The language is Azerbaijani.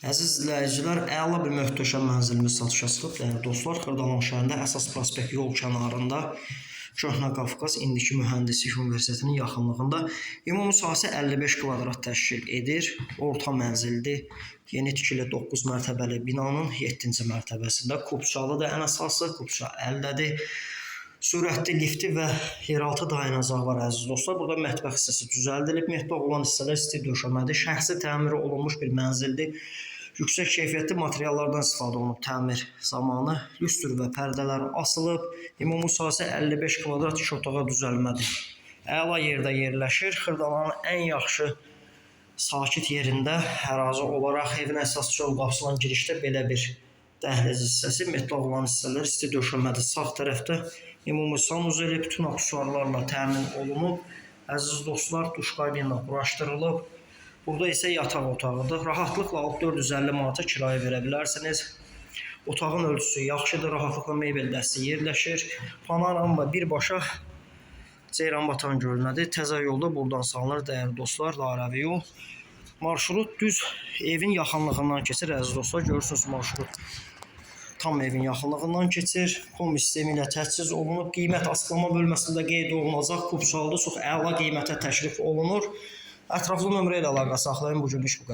Əziz izləyicilər, əla bir möhtəşəm mənzilimiz satışa çıxıb. Dəyərli dostlar, Xırdalan şəhərində əsas prospekt yol kənarında Köhnə Qafqaz indiki Mühəndislik Universitetinin yaxınlığında ümumi sahəsi 55 kvadrat təşkil edir. Orta mənzildir. Yeni tikili 9 mərtəbəli binanın 7-ci mərtəbəsində kupçalıdır. Ən əsası kupça əldədir. Sürətli lifti və yeraltı dayanacağı var, əziz dostlar. Burada mətbəx hissəsi düzəldilib. Mətbəx olan hissələr stil döşəmədir. Şəxsi təmiri olunmuş bir mənzildir. Yüksək keyfiyyətli materiallardan istifadə olunub təmir zamanı. Lüstr və pərdələr asılıb. Ümumi sahəsi 55 kvadrat iki otağa düzəlmədir. Əla yerdə yerləşir. Xırdalanın ən yaxşı sakit yerində ərazi olaraq evin əsas yol qapısından girişdə belə bir dəhliz hissəsi, metall olan hissələr isti döşəmədir. Sağ tərəfdə ümumi sanuzeli bütün aksesuarlarla təmin olunub. Əziz dostlar, duş kabinlə quraşdırılıb. Burada isə yataq otağıdır. Rahatlıqla alıb 450 manata kirayə verə bilərsiniz. Otağın ölçüsü yaxşıdır, rahatlıqla mebel dəsti yerləşir. Panorama birbaşa Ceyranbatan gölünədir. Təzə yolda buradan salınır, dəyərli dostlar, dairəvi yol. Marşrut düz evin yaxınlığından keçir, əziz dostlar. Görürsünüz, marşrut tam evin yaxınlığından keçir. Kombi sistemi ilə təchiz olunub. Qiymət açıqlama bölməsində qeyd olunacaq. Kupçalıdır, çox əla qiymətə təklif olunur. Ətraflı nömrə ilə əlaqə saxlayın. Bu günlük bu qədər.